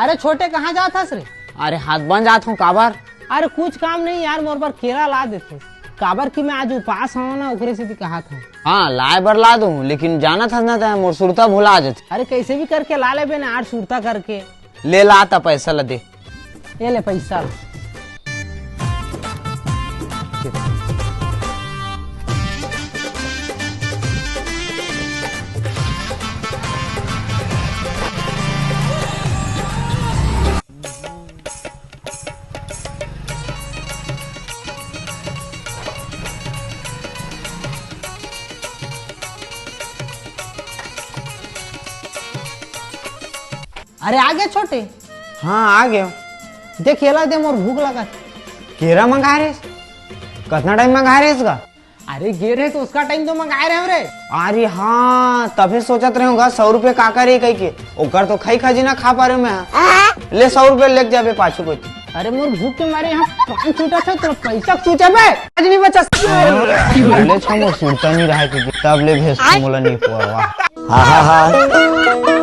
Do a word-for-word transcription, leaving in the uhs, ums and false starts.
अरे छोटे, कहाँ जात हस रे? अरे हाथ बन जात हूँ, काबर? अरे कुछ काम नहीं यार, मोर बर केरा ला देते, काबर कि मैं आज उपास हूँ ना, ओकरे सेती कहा था। हाँ, लाए बर ला दूँ, लेकिन जानत हस ना तैं, मोर सुरता भुला जाथे। अरे कैसे भी करके ला लेबे ना यार, सुरता करके। ले ला, ता पैसा ला दे। ये ले पैसा। अरे आ गया छोटे। हाँ, आ गया। देख, एला दे, मोर भूख लगा। केरा मंगाए रहे? कतना टाइम मंगाए रहे इसका? अरे गे रहे तो उसका टाइम तो मंगाए रहे रे। अरे हाँ, तभी सोचत रहे होगा सौ रुपये का करे कह के। ओकर तो खाई खजीना खा पा रहे मैं। ले, सौ रुपये लेके जाबे पाछू कोती। अरे मोर भूख के मारे यहाँ प्राण छूटा था, तेरा पैसा सोचा बे। आज नहीं बचा। ले छा, मोर सुरता नहीं रहा कि तब ले भेज मोला नहीं पुआ। हा हा हा।